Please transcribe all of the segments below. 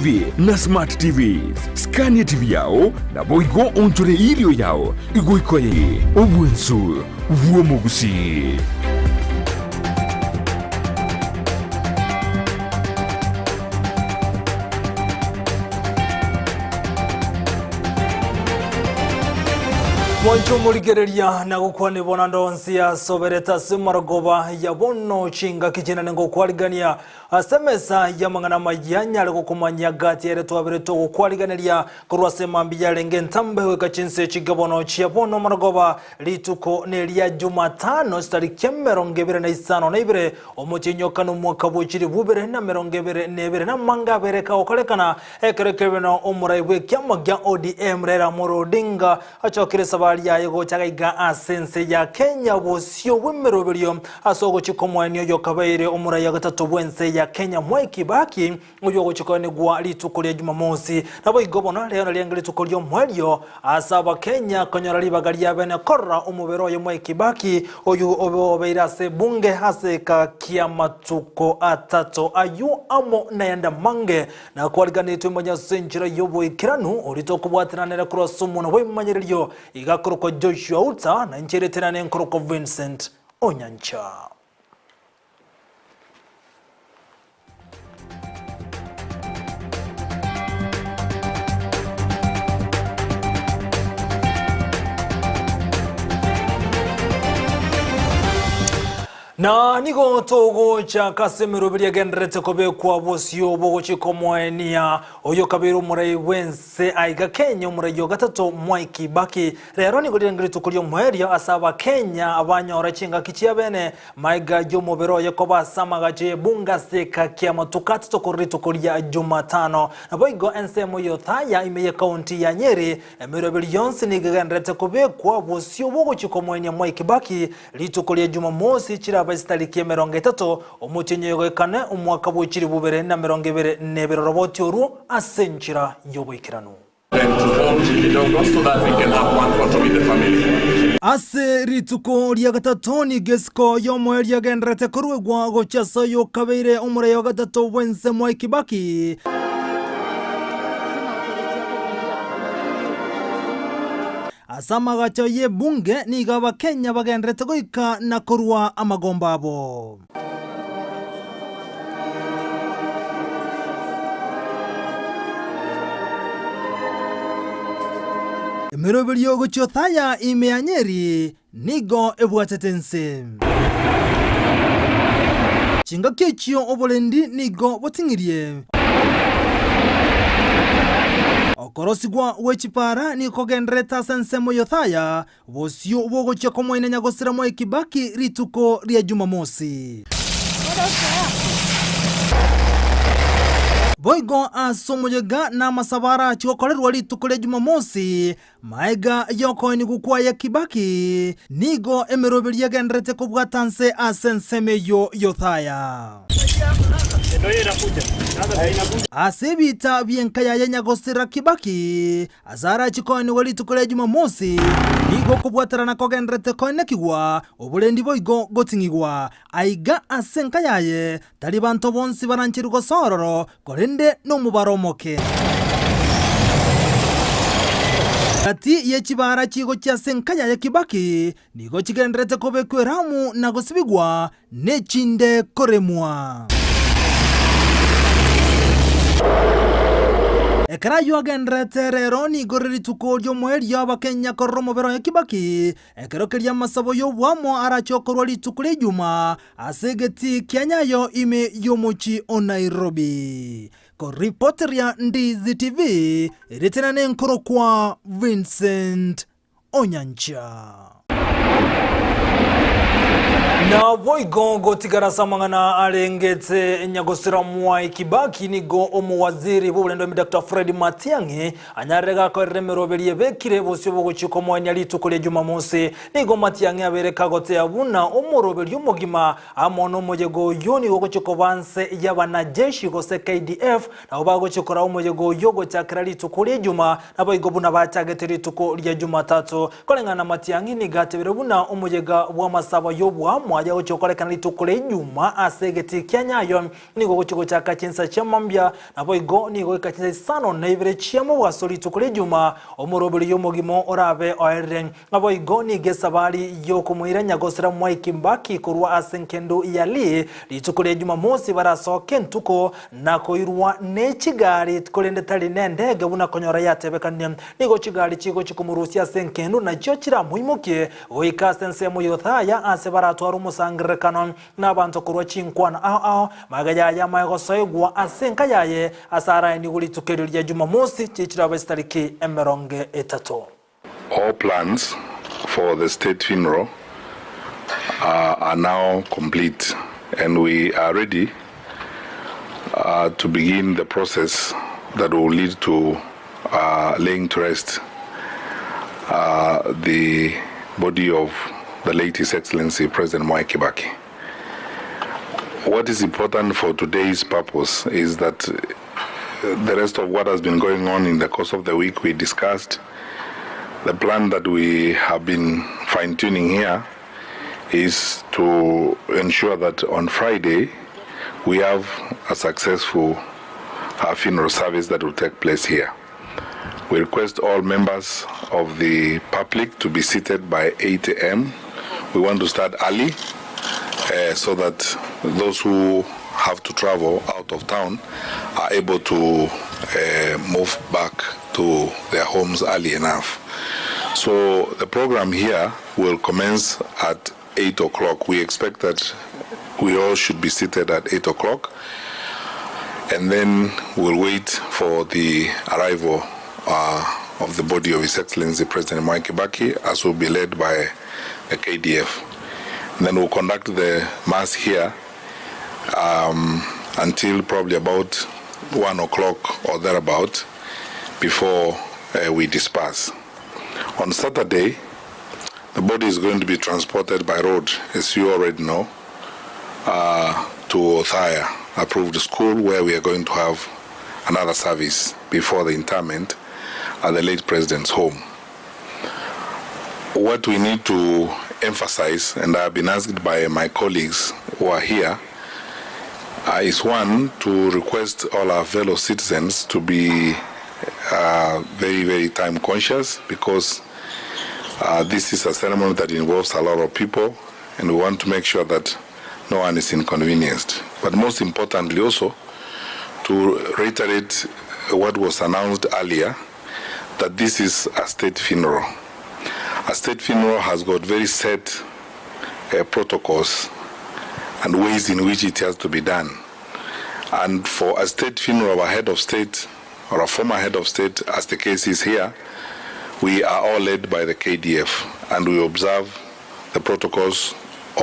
TV na Smart TVs. Scan etibi yao, naboigo oonchore erio yao goika oye obwensu bw'omogusii. Mwanche omorigereria na gokwana bono ande onsi asoberete ase marogoba ya bono chingaki chinene ngokwarigania ase emesa y'amang'ana amaya nyare gokomanyia gati ere twabere togokwariganeria korwa ase mambia yarenge entambe goika chinse chinke bono chia bono marogoba rituko neria Jumatano chitariki 25 Omotienyi o kane omwaka bwe chilifu ibere na emerongo ebere na ebere namange abere kagokorekana, ekero ekerebeno omorai bw'ekiama gia ODM Raila Amolo Odinga achokire esabari yaye gocha gaiga ase ense ya Kenya bosio bw'emeroberio ase ogochia komoenia oyokabeire omorai ogatato bw'ense ya Kenya Mwai Kibaki Oyio ogochia koenigwa rituko ria Jumamosi. Naboigo bono rero narienge rituko ri'omoerio ase Abakenya konyora ribaga ria bene korora omobere oye Mwai Kibaki oyio obe obeire ase ebunge ase eka ki'amatuko atato ayio amo nayande amange nakwariganetwe manya ase enchera y'oboikeranu oria tokobwatana nere korwa ase omonwa bw'ebimanyererio iga akorokwa Joshua Uta na inche eretera nkorokwa Vincent Onyancha. Na nigo togochaka ase emeroberi egendererete kobekwa bosio bogochika omoenia oyo okabeire omorai bw'ense aiga Kenya omorai o gatato Mwai Kibaki. Rero nigo rirenge rituko ri'omoerio ase abakenya banyora chingaki chiabene Magega y'omobere oye koba ase amagacho y'ebunga ase ekaki y'amatuko atato korwa rituko ria Jumatano. Naboigo ensemo y'Othaya ime y'ekaunti ya Nyeri, emeroberi yonsi nigo egendererete kobekwa bosio bw'ogochia komoenia Mwai Kibaki rituko ria Jumamosi chiraba chitariki 30 omotienyi oyo goikane omwaka bwe chilifu bibere na 22 oroboti orwo ase enchera y'oboikeranu. Ase rituko ria gatato nigo esiko y'omoerio egendererete koruegwa gochia ase oyokabeire omorai o gatato bw'ense Mwai Kibaki. Ase amagacho y'ebunge nigo Abakenya bagendererete goika na korua amagombo abo. Emeroberio gochia Othaya ime ya Nyeri nigo ebwatete ense. Chingaki echio oborendi nigo boting'irie. Okorosigwa gwe chipara nigo kogendererete ase ensemo y'Othaya Bosio bw'ogochia komoina nyagosira Mwai Kibaki rituko ria Jumamosi. Boigo ase omoyega na amasabo arache gokorerwa rituko ria Jumamosi, maega y'okoenigwa kwaye Kibaki, nigo emeroberio egendererete kobwata nse ase ensemo eyio y'Othaya. Ase ebiita bi'enka yaye nyagosira Kibaki, Ase arachie koenigwa rituko ria Jumamosi, nigo okobwaterana kogendererete koenekigwa, oborendi boigo goting'igwa. Aiga ase enka yaye, tari banto bonsi barancherwe gosoa ororo, korende nomobaro omoke. Gati ye chibaara chigochia ase enka yaye Kibaki, nigo chigendererete kobekwa eramu na gosibigwa nechinde koremwa. Ekero ayio agendererete rero nigo rire rituko ri'omoerio Abakenya korora omobere oye Kibaki, ekero keria amasabo y'oboamo arache okorwa rituko ria Ijuma ase egetii kia Nyayo ime y'omochie o Nairobi. Koripoteria Ndizi TV, erieta nenkorokwa Vincent Onyancha. Naboigo gotigara ase amang'ana arengete nyagosira Mwai Kibaki nigo omowaziri bw'oborendo Dr. Fred Matiang'i anyarire gakorera emeroberi ebekire bosio bogochia komoenia rituko ria Jumamosi. Nigo Matiang'i abere kagotea buna omoroberi omogima amo nomoyega oyio nigo ogochia koba nse y'abanajeshi gose KDF Nabo bagochia koraa omoyega oyio gochakera rituko ri'Ejuma, naboigo buna bachagete rituko ria Jumatatu. Koreng'ana na Matiang'i nigo atebire buna omoyega bw'amasabo y'oboamo. mwaye agochia gokorekana rituko ria Ijumaa ase egetii kia Nyayo nigo ogochia gochaka chinsa chia mambia, naboigo nigo goika chinsa isano na ibere chia mobaso rituko ria Ijumaa, omoroberio omogima orabe oerire. Naboigo nigo esabari y'okomoira nyagosira Mwai Kibaki korwa ase engendu ya Lee rituko ria Jumamosi barasoke entuko na koirwa ne chigari korende tari nendege buna konyora yatebekanie. Nigo chigari chigochia komorusia ase engendu nachio chiramoimokie goika ase ensemo y'Othaya ase baratware omosangererekano nabanto korwa chinkwana ao ao. Magega yaye amaye gosoigwa ase enka yaye ase araenigwe rituko erio ria Jumamosi chichirabe chitariki 30. All plans for the state funeral are now complete and we are ready to begin the process that will lead to laying to rest the body of the late His Excellency President Mwai Kibaki. What is important for today's purpose is that the rest of what has been going on in the course of the week we discussed. The plan that we have been fine-tuning here is to ensure that on Friday we have a successful uh, funeral service that will take place here. We request all members of the public to be seated by 8 a.m. We want to start early so that those who have to travel out of town are able to move back to their homes early enough. So the program here will commence at 8 o'clock. We expect that we all should be seated at 8 o'clock and then we'll wait for the arrival of the body of His Excellency President Mwai Kibaki as will be led by the KDF. And then we'll conduct the mass here until probably about 1 o'clock or thereabout before we disperse. On Saturday, the body is going to be transported by road, as you already know, to Othaya approved school where we are going to have another service before the interment at the late president's home. What we need to emphasize, and I have been asked by my colleagues who are here, is one, to request all our fellow citizens to be very, very time conscious because this is a ceremony that involves a lot of people and we want to make sure that no one is inconvenienced. But most importantly also, to reiterate what was announced earlier, that this is a state funeral. A state funeral has got very set protocols and ways in which it has to be done. And for a state funeral of a head of state or a former head of state, as the case is here, we are all led by the KDF and we observe the protocols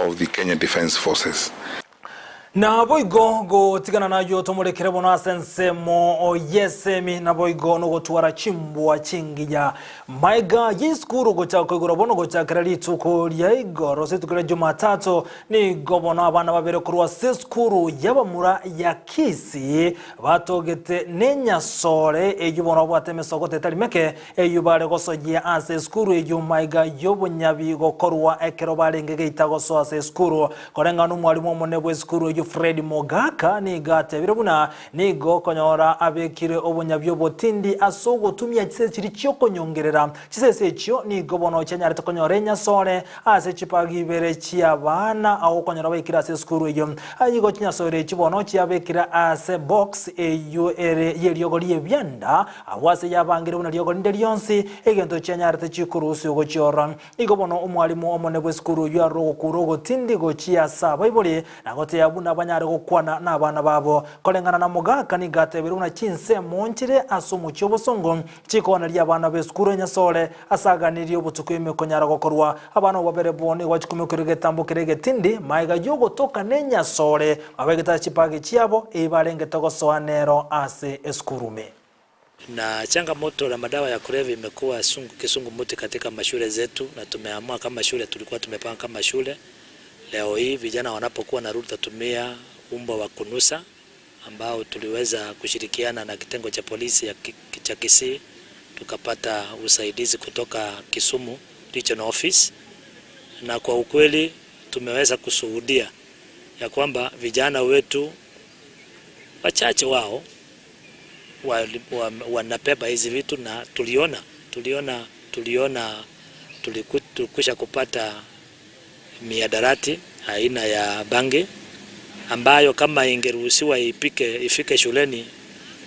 of the Kenya Defence Forces. Naboigo gotigana nayio tomorekere bono ase ensemo y'esemi naboigo nogotwara chimbwa chingiya maiga y'esukuru gochaka koigora bono gochakera rituko ria igoro ase rituko ria Jumatatu nigo bono abana babere korwa ase esukuru y'abamura ya Kisii batogete nenyasore eyio bono babwate emesogoto etari meke eyio bare gosoyia ase esukuru eyio maiga y'obonyabi gokorwa ekero barenge geita gosoa ase esukuru koreng'ana omwarimu omone bwa esukuru eyio Fred Mogaka nigo atebire buna nigo okonyora abekire obonyabi obotindi ase ogotumia chisese chiria chiokonyongerera. Chisese echio nigo bono chianyarete konyora enyasore ase chipagi ibere chi'abana agwo okonyora baikire ase esukuru eyio. Igo chinyasore echi bono chiabekire ase box eyio ere y'eriogo ri'ebianda, agwo ase yabangire buna riogo rinde rionsi, egento chianyarete chikorusia ogochiorora. Igo bono omwalimu omone bw'esukuru oyio arore ogokura ogotindi gochia ase abaibori, na gotebia buna banyare gokwana nabana babo. Koreng'ana na mogaka nigo atebirie buna chinsemo nchire ase omochie obosongo chikoneria abana b'esukuru enyasore ase aganirie obotuko ime konyara gokorwa. Abana abwo babere bo nigo bachikumekire egetambo keria egetindi magega y'ogotoka nenyasore babegete ase chibagi chiabo eyio barengete gosoa nero ase esukuru ime. Na changamoto la madawa ya kulevya imekuwa kisungumuti katika mashule zetu, na tumeamua kama shule, tulikuwa tumepanga kama shule, leo hii vijana wanapokuwa narudi tutatumia umbwa wa kunusa ambao tuliweza kushirikiana na kitengo cha polisi ya cha Kisii, tukapata usaidizi kutoka Kisumu Regional Office, na kwa ukweli tumeweza kushuhudia ya kwamba vijana wetu wachache wao wanabeba hizi vitu na tuliona tuliona tuliona tulikwisha kupata mihadarati aina ya bangi ambayo kama ingeruhusiwa ipike ifike shuleni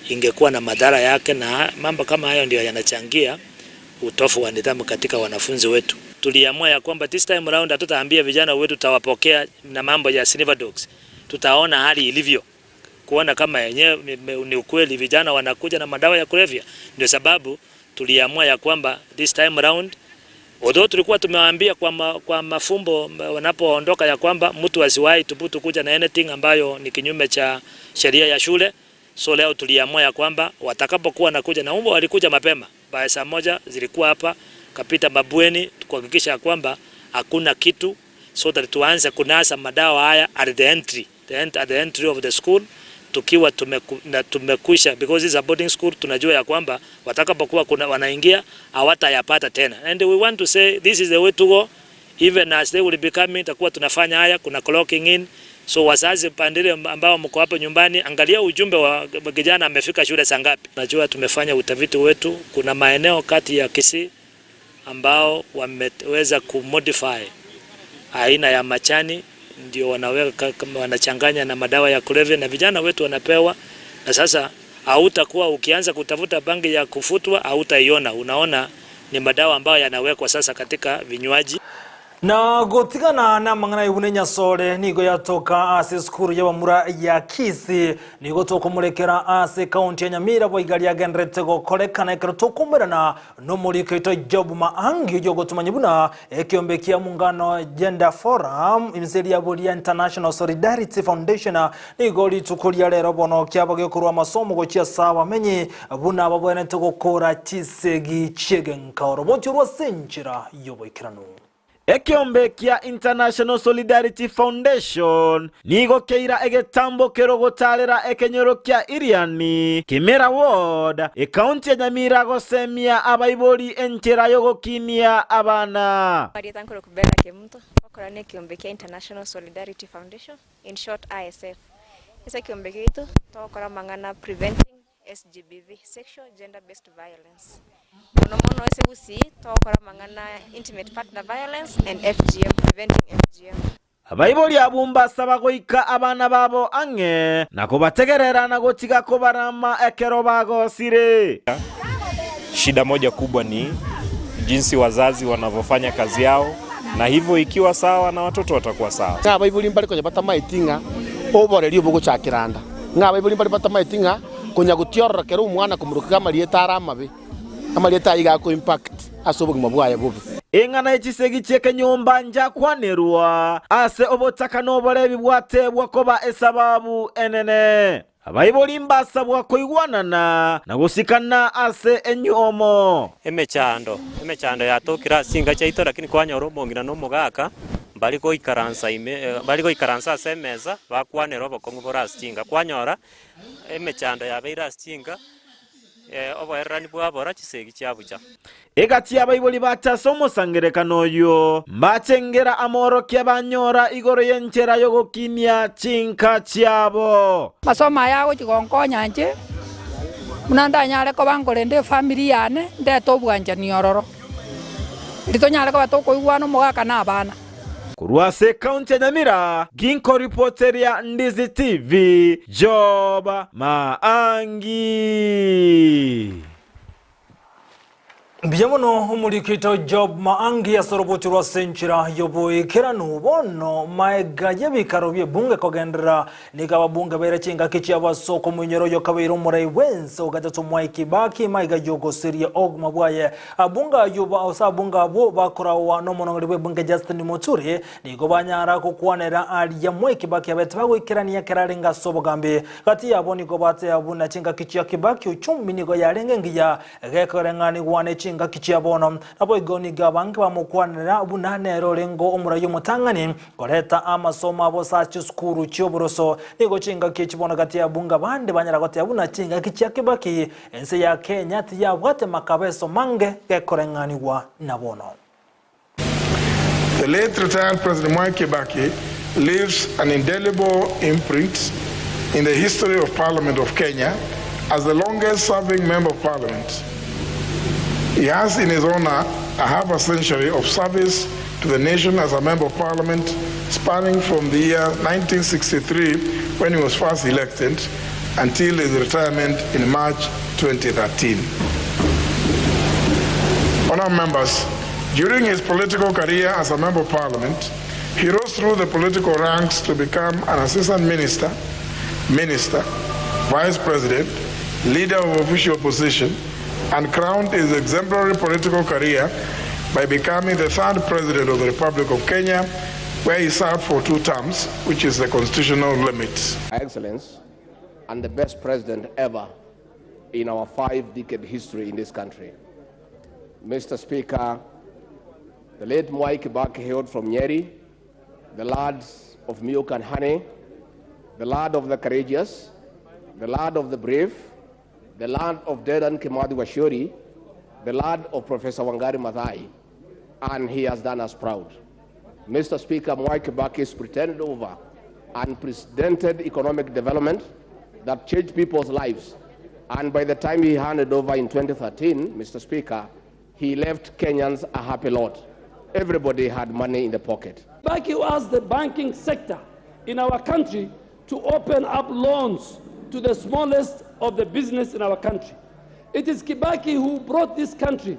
ingekuwa na madhara yake, na mambo kama hayo ndio yanachangia utofu wa nidhamu katika wanafunzi wetu. Tuliamua ya kwamba this time round hatutaambia vijana wetu tutawapokea na mambo ya sniffer dogs, tutaona hali ilivyo kuona kama yenyewe ni ukweli vijana wanakuja na madawa ya kulevya. Ndio sababu tuliamua ya kwamba this time round although tulikuwa tumewaambia kwa, ma, kwa mafumbo wanapoondoka ya kwamba mtu asiwahi thubutu kuja na anything ambayo ni kinyume cha sheria ya shule. So leo tuliamua ya kwamba watakapokuwa nakuja na umbo walikuja mapema baada saa moja zilikuwa hapa kapita mabweni kuhakikisha kwamba hakuna kitu, so that tuanze kunasa madawa haya at the entry, the ent, at the entry of the school tukiwa tumeku, na tumekwisha because this is a boarding school, tunajua ya kwamba watakapokuwa kuna wanaingia hawatayapata tena, and we want to say this is the way to go even as they will be coming, takuwa tunafanya haya, kuna clocking in. So wazazi pandile ambao mko hapo nyumbani, angalia ujumbe wa kijana amefika shule saa ngapi. Najua tumefanya utafiti wetu, kuna maeneo kati ya Kisii ambao wameweza kumodify aina ya machani ndio wanaweka kama wanachanganya na madawa ya kulevya na vijana wetu wanapewa, na sasa hautakuwa ukianza kutafuta bangi ya kufutwa hautaiona, unaona ni madawa ambayo yanawekwa sasa katika vinywaji. Na gotigana na mang'ana ibune nyasore nigo yatoka ase esukuru y'abamura ya Kisii nigo tokomurekera ase kaunti ya Nyamira boiga riagenderete gokorekana ekero tokomerana nomoriko ito Job Maangi oyo buna ekiombe kia mungano Gender Forum imiseri yabo ria International Solidarity Foundation nigo rituko ria rero bono kiabo gekorwa amasomo gochia sawa menye buna babwenerete gokora chisegi chiegenka orobotio rwa senchera yoboikeranu. Ekiombe kia International Solidarity Foundation nigo keira egetambo kerogotarera ekenyoro kia Iriani Kimera Ward ekaunti ya Nyamira gosemia abaibori enchera yogokinia abana. Marietha Nkorokubera Kemunto okora na ekiombe kia International Solidarity Foundation, in short ISF. Ase ekiombe giaito togokora amang'ana preventing SGBV, sexual gender based violence. Mono mono ase Gusii togokora amang'ana intimate partner violence and FGM, preventing FGM. Abaibori abwo mbasaba goika abana babo ang'e na kobategerera na gotiga kobarama ekero bagosire. Shida moja kubwa ni jinsi wazazi wanavyofanya kazi yao, na hivyo ikiwa sawa na watoto watakuwa sawa. Ng'a abaibori mbare konya batamaeti ng'a oboreri obogochakera nda, ng'a abaibori mbare batamaeti ng'a konya gotiorora kera omwana komorokia amarieta are amabe, amarieta ayio iga ako impact ase obogima bwaye bobe. Eng'ana ye chisegi chi'ekenyomba njakwanerwa ase obotaka na oborebi bwatebwa koba esababu enene. Abaibori mbasabwa koigwanana na gosikana ase enyuomo. Emechando, emechando yatokire ase chinka chiaito, lakini kwanyora omong'ina na omogaka mbari goikaransa ime mbari goikaransa ase emesa bakwanera obokong'u bore ase chinka. Kwanyora emechando yabeire ase chinka, oboererani bwabora, chisegi chiabucha. Egati y'abaibori bacha ase omosangererekano oyio, mbachengera amorokia banyora igoro y'enchera y'ogokinia chinka chiabo. Masomo aya agochia gonkonya inche, buna ndanyare koba nkorenda efamiri yane, ndete obwanchani ororo, riria tonyare koba tokoigwana omogaka na abana. Korwa ase ekaunti ya Nyamira, ginkoripoteria Ndizi TV, Job Maangi. Mbuya mono omorikito Job Maangi ase orobochi rwa ase enchera y'oboikeranu bono maega y'ebikaro bi'ebunge kogenderera nigo ababunge baire chingaki chiabo ase okomoinyora oyo kabeire omorai bwense ogatato Mwai Kibaki maiga y'ogoseria obogima bwaye abunge ayio ase abunge abwo bakorawa n'omonong'ori bw'ebunge Justin Muturi nigo banyara gokwanera aria Mwai Kibaki abete bagoikerania ekero arenge ase obogambi gati yabo nigo bateba buna chingaki chia Kibaki uchumi nigo yarenge engiya Gekoreng'anigwa ne chingaki chia bono. Naboigo nigo abange bamokwanera buna nere orenge omorai omotang'ani koreta amasomo abo ase chisukuru chi'oboroso. Nigo chingaki echi bono gati y'abunge abande banyara goteba buna chingaki chia Kibaki ense ya Kenya tiyabwate makabeso mange gekoreng'anigwa na bono. The late retired President Mwai Kibaki leaves an indelible imprint in the history of Parliament of Kenya as the longest serving member of Parliament. He has in his honor a half a century of service to the nation as a member of Parliament spanning from the year 1963 when he was first elected until his retirement in March 2013. Honourable members, during his political career as a member of parliament, he rose through the political ranks to become an assistant minister, minister, vice president, leader of official opposition, and crowned his exemplary political career by becoming the third president of the Republic of Kenya, where he served for two terms, which is the constitutional limit. Excellence and the best president ever in our five-decade history in this country. Mr. Speaker, the late Mwai Kibaki hailed from Nyeri, the lads of milk and honey, the lad of the courageous, the lad of the brave, the lad of Dedan Kimathi Wachiuri, the lad of Professor Wangari Maathai, and he has done us proud. Mr. Speaker, Mwai Kibaki pretended over unprecedented economic development that changed people's lives. And by the time he handed over in 2013, Mr. Speaker, he left Kenyans a happy lot. Everybody had money in the pocket. Kibaki asked the banking sector in our country to open up loans to the smallest of the business in our country. It is Kibaki who brought this country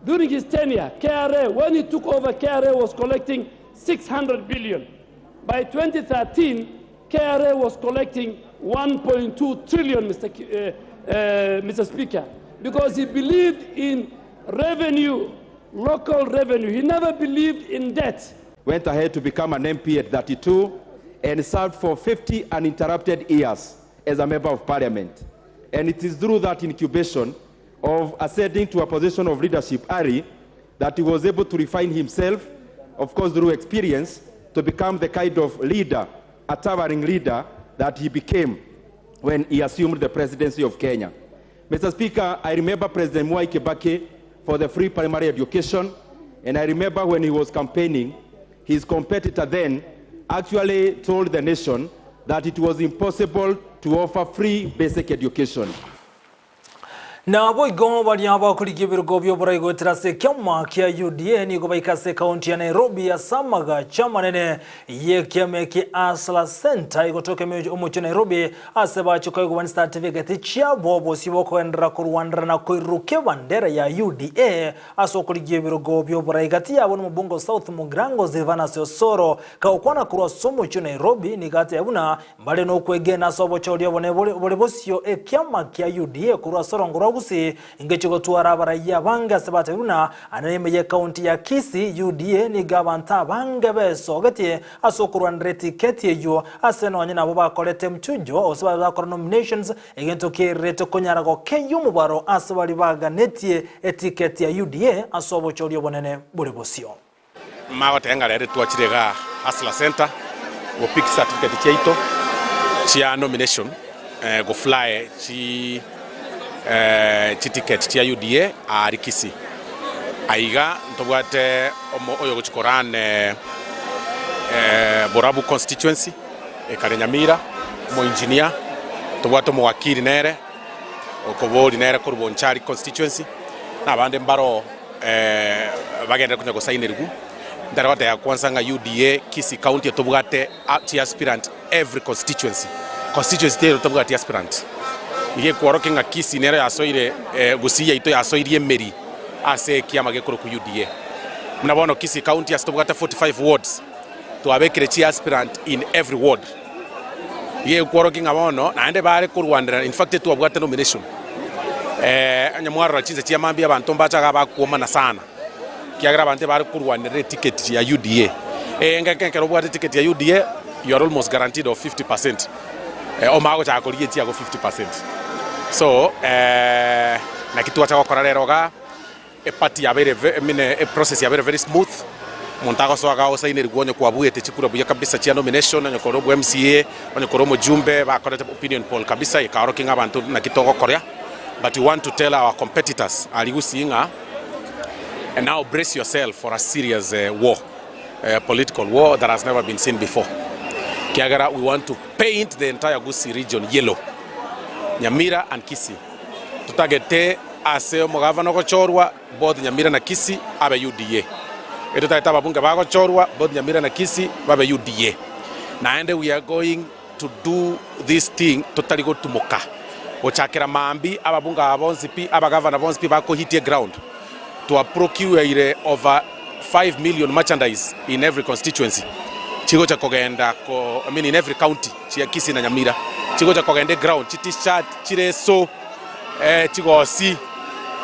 during his tenure, KRA, when he took over, KRA was collecting 600 billion. By 2013, KRA was collecting 1.2 trillion, Mr. K, Mr. Speaker, because he believed in revenue, local revenue. He never believed in debt. Went ahead to become an MP at 32 and served for 50 uninterrupted years as a member of parliament. And it is through that incubation of ascending to a position of leadership early that he was able to refine himself, of course through experience, to become the kind of leader, a towering leader that he became when he assumed the presidency of Kenya. Mr. Speaker, I remember President Mwai Kibaki for the free primary education, and I remember when he was campaigning, his competitor then actually told the nation that it was impossible to offer free basic education. Naboigo baria bakorigia ebirogo bi'oborai goetera ase ekiama kia UDA nigo baika ase ekaunti ya Nairobi ase amagacho amanene y'ekiama eke Hustler Centre egotoka omochie o Nairobi ase bachia koigwa certificate chiabo obosio bokogenderera korwanera na koirurukia ebandera ya UDA ase okorigia ebirogo bi'oborai gati yabo nomobunge o South Mugirango Silvanus Osoro kagokwana korwa ase omochie o Nairobi nigo ateba buna Mbare nokwegena ase obochori obonene bore bosio ekiama kia UDA korwa ase orongo rwa Gusii ingechi gotwara abaraiya abange ase batebi buna ane ime ye county ya Kisii UDA nigo abanto abange besogetie ase okorwanera etiketi eyio ase nonye nabo bakorete mchujo gose babe bakora nominations egento kererete konyara gokeyia omobaro ase baria baganetie etiketi ya UDA ase obochori obonene bore bosio. Magoteba ng'a rero twachire igaa Hustler Centre go pick certificate chiaito chia nomination go fly chi chiticket chia UDA aria Kisii. Aiga ntobwate omo oyogochi ko run Borabu constituency ekare Nyamira, omo engineer, ntobwate omowakili nere okobori nere korwa Bonchari constituency na abande mbaro. Bagenderere konya gosainerigwa. Ntari goteba kwansa ng'a UDA Kisii County etobwate chi aspirant every constituency. Constituency teiyo tobwati aspirant. Iga ekworokia ng'a Kisii nero yasoire gusii yaito yasoirie emeri ase ekiama gekorokwa UDA. Buna bono Kisii County ase tobwate 45 wards, twabekire chi aspirant in every ward. Iga ekworokia ng'a bono naende bare korwanera in fact etwabwate nomination. Onye mwarora chinsa chia mambia abanto mbache iga bakwomana sana, ekiagera abanto ebare korwanerera etiketi ya UDA. Engaki ekero obwate etiketi ya UDA you are almost guaranteed of 50 percent, omanye gochaka korigia echiago 50 percent. So naki twacha gokora rero igaa. Eparty yabeire I mean eprocess yabeire very smooth, omonto agosoa iga agosaineriwa onye kwabuete chikura buya kabisa chia nomination, onye kore obwa MCA, onye kore omojumbe, bakorete opinion poll kabisa ekaorokia ng'a abanto naki togokoria, but we want to tell our competitors aria gusii ng'a now brace yourself for a serious war. political war that has never been seen before ekiagera we want to paint the entire Gusii region yellow, Nyamira and Kisii. Totagete ase omogavana ogochorwa both Nyamira na Kisii abe UDA. Etotagete ababunge bagochorwa both Nyamira na Kisii babe UDA. Naende we are going to do this thing totari gotumoka. Gochakera maambia ababunge aba bonsi pi, abagavana bonsi pi bakohitia eground. Twaprocureire over 5 million merchandise in every constituency chigocha kogenda ko, I mean in every county chia Kisii na Nyamira chigocha kogenda eground, chi t-shirt, chireso, eh, chigosi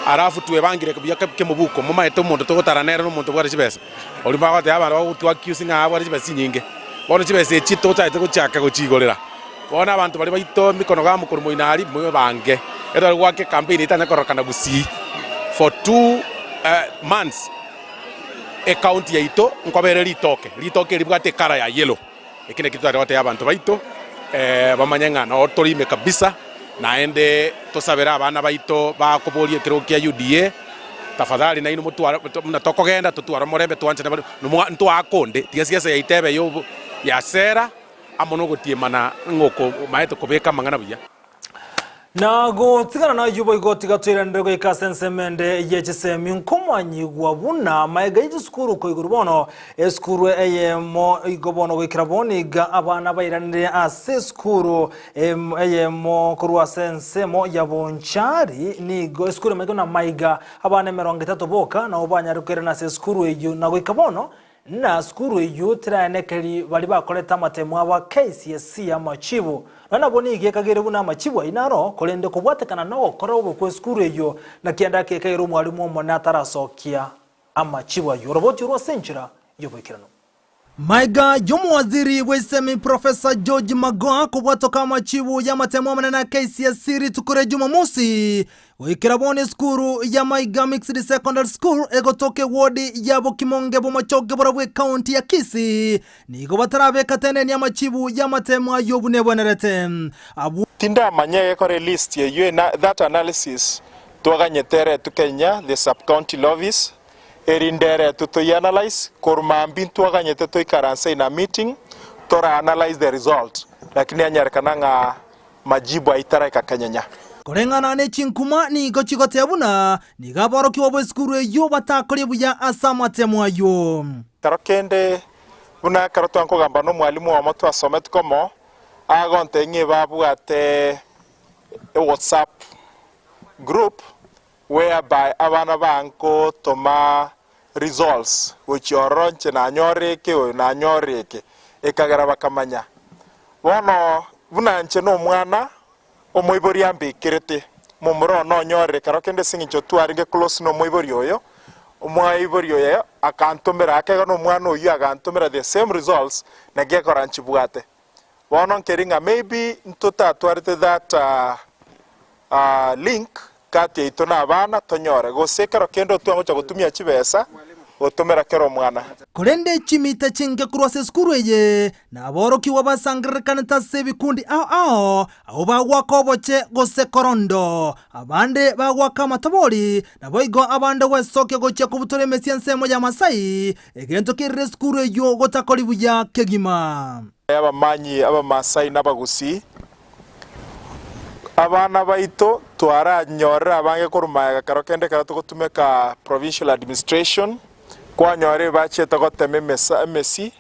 alafu twebangire buya kemobuko momaete omonto togotara nere na omonto obwate chibesa. Oria bagoteba abanto bagotwa accuse ng'a abwate chibesa chinyinge. Bono chibesa echi tochagete gochaka gochiigorera. Bono abanto baria baito mikono gamo korwa moino aria mwebange. Ekero goaka ecampaign etanya kororekana gusii for two months ecounty yaito nkoba ere ritoke. Ritoke eri ribwate ecolour ya yellow. Eki nakio totari gotebia abanto baito bamanye ng'a noo tore ime kabisa, naende tosabere abana baito bakoboria ekerogo kia UDA, tafadhali nainwe motware buna tokogenda totware omorembe twanchane bare nomoa ntwakonde tiga siasa yaito ebe ya obo ya sera amo na ogotiemana ng'a oko omaete kobeka amang'ana buya. Na gotigana nayio boigo tiga toiranere goika ase ensemo ende ye chisemi nkomanyigwa buna maega ye chisukuru koiguru bono esukuru eyemo igo bono goikera bono iga abana bairanire ase esukuru eyemo korwa ase ensemo ya Bonchari nigo esukuru emanyete buna maiga abana emerongo etato boka nabo banyare koirana ase esukuru eyio na goika bono Na sukuru eyio teraenekeri baria bakorete amatemo abo a KCSE amachibu. Nonya nabwo nigo ekagere buna amachibu ayio naro, korende kobwatekana nogokora obobe kw'esukuru eyio, naki ende akekagera omwalimu omonene atarasokia amachibu ayio. Oroboti orwo ase enchera y'oboikeranu. Maiga y'omowaziri bw'esemi Professor George Magoha kobwatoka amachibu y'amatemo amanene a KCSE rituko ria Jumamosi, Goikera bono esukuru ya Maiga Mixed Secondary School egotoka ewodi ya Bokimonge Bomachoge borabwo ekaunti ya Kisii nigo batarabeka tenenia amachibu y'amatemo ayio buna ebwenerete. Abwo. Tindamanya egekora elist eyio ena that analysis twaganyete eretwe Kenya the sub county lobbies erinde eretwe toi analyse korwa mambia ntwaganyete toikaranse in a meeting tora analyse the result lakini yanyarekana ng'a majibu aitaraika kenyenya. Koreng'ana ne chinkuma nigo chigoteeba buna nigo aborokigwa b'esukuru eyio batakorie buya ase amatemo ayio. Kero kende, buna ekero twankogamba nomwalimu omo twasometi komo, agontebia ng'a ebabwate ewhatsapp group whereby abana bankotoma results gochia ororo inche nanyore eke oyo nanyore eke, ekagera bakamanya. Bono buna inche nomwana omoibori ambekerete, momura one onyorire kero kende ase eng'encho twarenge close nomoibori oyo, omoibori oye akantomera akaiga nomwana oyio agantomera the same results naki ekora nchibwate. Bono nkeri ng'a maybe ntotatwarete that link Gati yaito nabana tonyore, gose ekero kende otwangocha gotumia chibesa gotomera kera omwana. Korende chimita chinke korwa ase esukuru eye, naborokigwa basangererekanete ase ebikundi ao ao, abwo bagoaka oboche gose korondo, abande bagoaka amatobori, naboigo abande gwesokia gochia kobutora emesia ensemo y'Amasai, egento kerire esukuru eyio gotakori buya kegima. Abamanyi Abamasai na Abagusii, Abana baito twaranyorire abange korwa magega kero kende ekero togotumeka provincial administration, kwanyora ebachiete gotema emesa emesi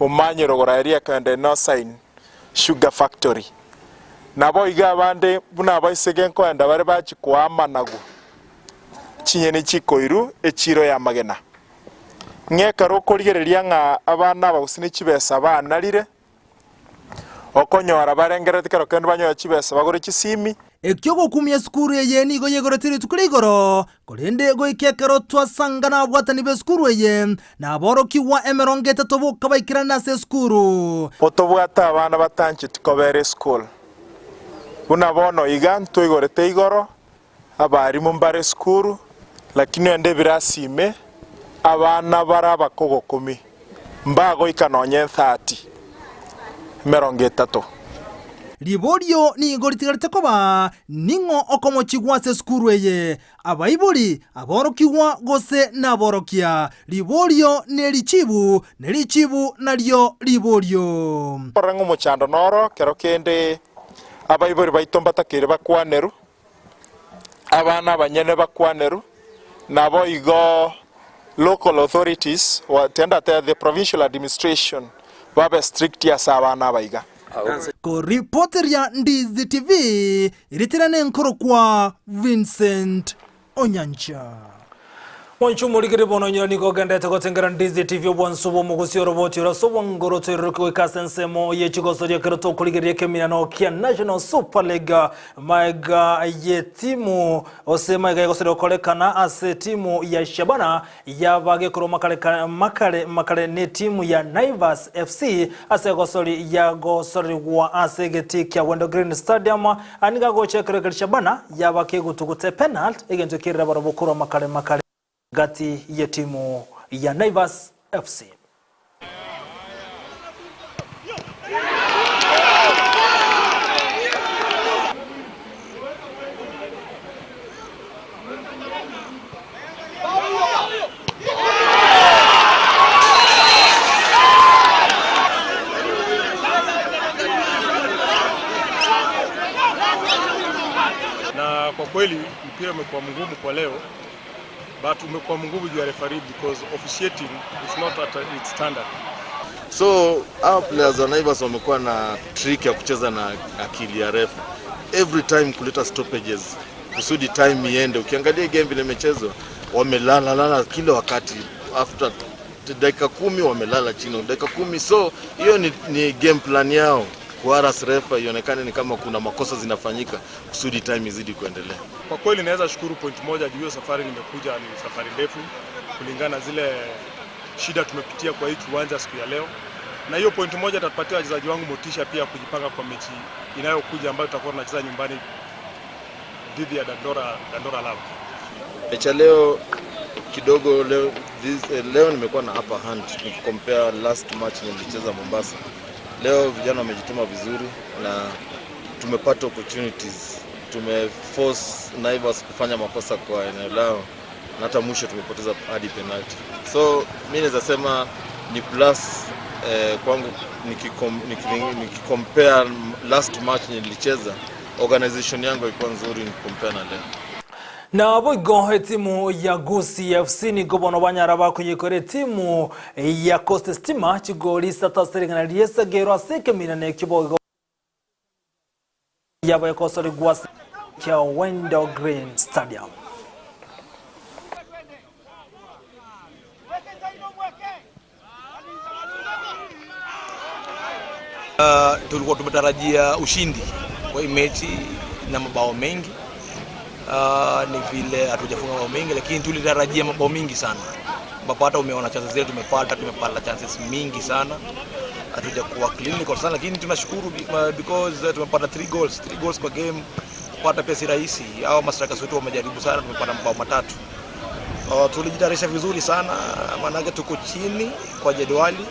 omanyire ogora eria ekogenda ime osign sugar factory. Naboigo abande buna abaiseke nkoenda bare bachia koa amanagu chinyeni chikoiru echiro ya amagena. Ng'a ekero okorigereria ng'a abana aba gose ne chibesa banarire, Okonyora barengerereti kero kende banyore chibesa bagore chisimi. Ekio ogokumia esukuru eye nigo yegoretie rituko ria igoro, korende goika ekero twasanga nababwatani b'esukuru eye, na aborokigwa emerongo etato boka baikerane ase esukuru. Otobwate abana batancheti kobera esukuru. Buna bono iga ntwaigorete igoro, abarimu mbare esukuru, lakini onde ebirasi ime abana bare abakogokumi mbagoika nonye ethati, emerongo etato. Riborio nigo ritigarete koba, Ning'o okomochigwa ase esukuru eye? Abaibori, aborokigwa, gose naborokia? Riborio nerichibu, ne richibu nario riborio. Korora ng'a omochando noro kero kende abaibori baito mbatakeire bakwanerwe, abana abanyene bakwanerwe, naboigo local authorities, tiga the provincial administration babe strict ase abana aba iga. Koripoteria Ndizi TV, Ritire nenkorokwa Vincent Onyancha. Mwanche omorikeri bono onyore nigo ogendete gotengera Ndizi TV obwansu bw'omogosi oroboti ore ase obwangoro toiroke goika ase ensemo ye chigosoria ekero tokorigereria ekeminano kia National Super League maega ye timu gose maega y'egosoria gokorekana ase etimu ya Shabana Yaba gekorwa makare makare makare netimu ya Naivas FC ase egosori ya gosorigwa ase egetii kia Wendo Green Stadium. Nigo agocha ekero ekeri Shabana yaba kegotuguta epenalt egento kerire barobwo korwa makare makare gati yetimu ya Naivas FC. Na kwa kweli mpira umekuwa mgumu kwa leo but umekuwa mgumu juu ya referee because officiating is not at its standard. So hawa players wa Naivas wamekuwa na trick ya kucheza na akili ya refa every time kuleta stoppages kusudi time iende. Ukiangalia game vile imechezwa, wamelala lala kila wakati, after dakika 10 wamelala chini dakika 10. So hiyo ni game plan yao kuharass refa ionekane ni kama kuna makosa zinafanyika kusudi time izidi kuendelea. Kwa kweli naweza shukuru point moja juu hiyo safari nimekuja ni safari ndefu kulingana na zile shida tumepitia kwa hii kiwanja siku ya leo, na hiyo point moja itatupatia wachezaji wangu motisha pia kujipanga kwa mechi inayokuja ambayo tutakuwa tunacheza nyumbani dhidi ya Dandora Love. Mechi ya leo kidogo leo, this, leo nimekuwa na upper hand nikicompare last match nilicheza Mombasa. Leo vijana wamejituma vizuri na tumepata opportunities, tumeforce Naivas kufanya makosa kwa eneo lao na hata mwisho tumepoteza hadi penalty. So mi naweza sema ni plus kwangu nikicompare last match nilicheza, organization yangu ilikuwa nzuri nikicompare na leo. Na boigo etimu ya Gusii FC nigo bono banyara bakonyekora etimu ya Coast Stima chigoli isato ase ring'ana ri'esegero ase ekeminano ekio boigo yabo ekosorigwa ase kia Wendo Green Stadium. Tulikuwa tumetarajia ushindi kwa hii mechi na mabao mengi. Ni vile hatujafunga mabao mengi, lakini tulitarajia mabao mingi sana, ambapo hata umeona chances zetu tumepata chances mingi sana, hatujakuwa clinical sana, lakini tunashukuru because tumepata 3 goals, 3 goals kwa game kupata pia si rahisi. Hao mastrikers wetu wamejaribu sana, tumepata mabao matatu. Tulijitayarisha vizuri sana, maanake tuko chini kwa jedwali.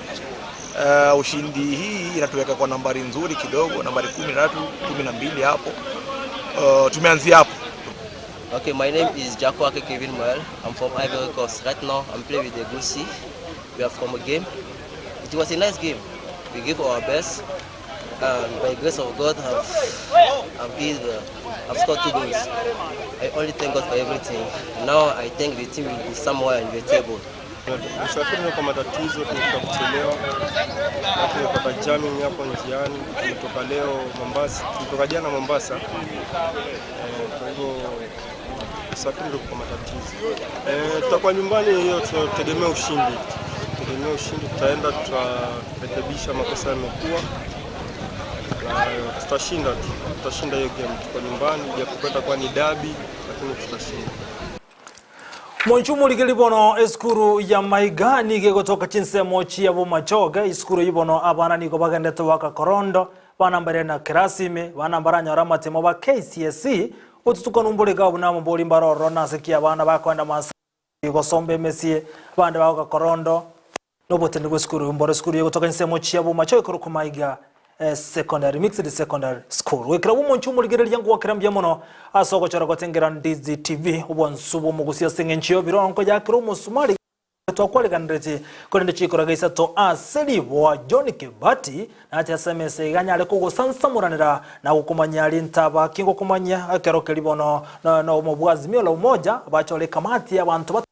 Ushindi hii inatuweka kwa nambari nzuri kidogo, nambari 13, 12 hapo. Tumeanzia hapo. Okay, my name is Jacko Ake Kevin Moel. I'm from Ivory Coast. Right now, I'm playing with the Gusii. We are from a game. It was a nice game. We gave our best. And by grace of God, I've scored 2 goals. I only thank God for everything. Now I think the team will be somewhere in the table. Usafiri kwa matatizo, tumefika kuchelewa na tumepata jamming hapo njiani. Tumetoka leo Mombasa, tumetoka jana Mombasa. Kwa hivyo usafiri ndio kwa matatizo. Tutakuwa nyumbani hiyo, tunategemea ushindi. Tutegemea ushindi, tutaenda tutarekebisha makosa yamekuwa na tutashinda tu. Tutashinda hiyo game. Tuko nyumbani, japokuwa itakuwa ni derby, lakini tutashinda. Mwanchumurigeri bono esukuru ya Maiga nige gotoka chinsemo chia Bomachoge isukuru ibono abana nigo bagendete waka korondo banambare na kirasime banambara nyora matemo ba KCSE otutuka numbore gabu na mbori mbaroro na sekia abana bakwenda masa gosomba emesie bande bagoka korondo nobotende bwa esukuru mboro esukuru gotoka chinsemo chia Bomachoge koro kumaiga. Secondary, Mixed Secondary School. Goikera bw'omonche omorigereria ngwakera mbuya mono ase ogochora gotengera Ndizi TV, obwansu bw'omogusi ase eng'encho y'obirongo yakera omosumari twakwariganeretie korende chikoraga isato ase riboa John Kibati nache ase emesa iga anyare kogosansamoranera na gokomanyia rintaba ki ngokomanyia ekero keria bono no Azimio la Umoja bachore ekamati y'abanto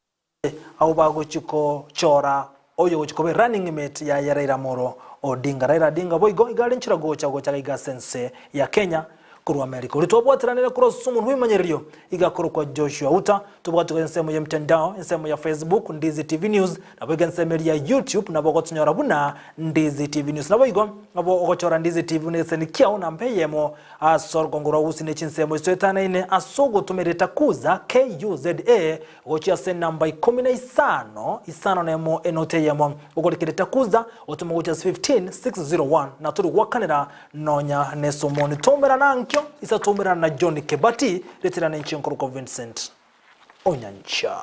Abwo bagochia kochora oyogochia koba erunning mate yaye Raila Amolo Odinga. Raila Odinga boigo iga are nchera gocha gocha iga ase ense ya Kenya korwa America. Oria twabwateranire korwa ase omonwa bw'ebimanyererio iga akorokwa Joshua Uta. Tobwate gocha ensemo ya mtandao, ensemo ya Facebook, Ndizi TV News, naboigo ensemo eria ya YouTube nabo ogotunyora buna Ndizi TV News. Naboigo nabo ogochora Ndizi TV buna egeseni kiao namba eyemo ase orogongo rwa Gusii ne chinsemo isoetanaine ase ogotumera etakuza, KUZA, Gochia ase enamba ikomi na isano, isano na emo enoti eyemo, ogorekera etakuza, otome gochia ase 15601, na tori goakanera nonya nesomoni. Toumerana ankio, isa toumerana na John Kebati, ritirana inche nkorokwa Vincent Onyancha.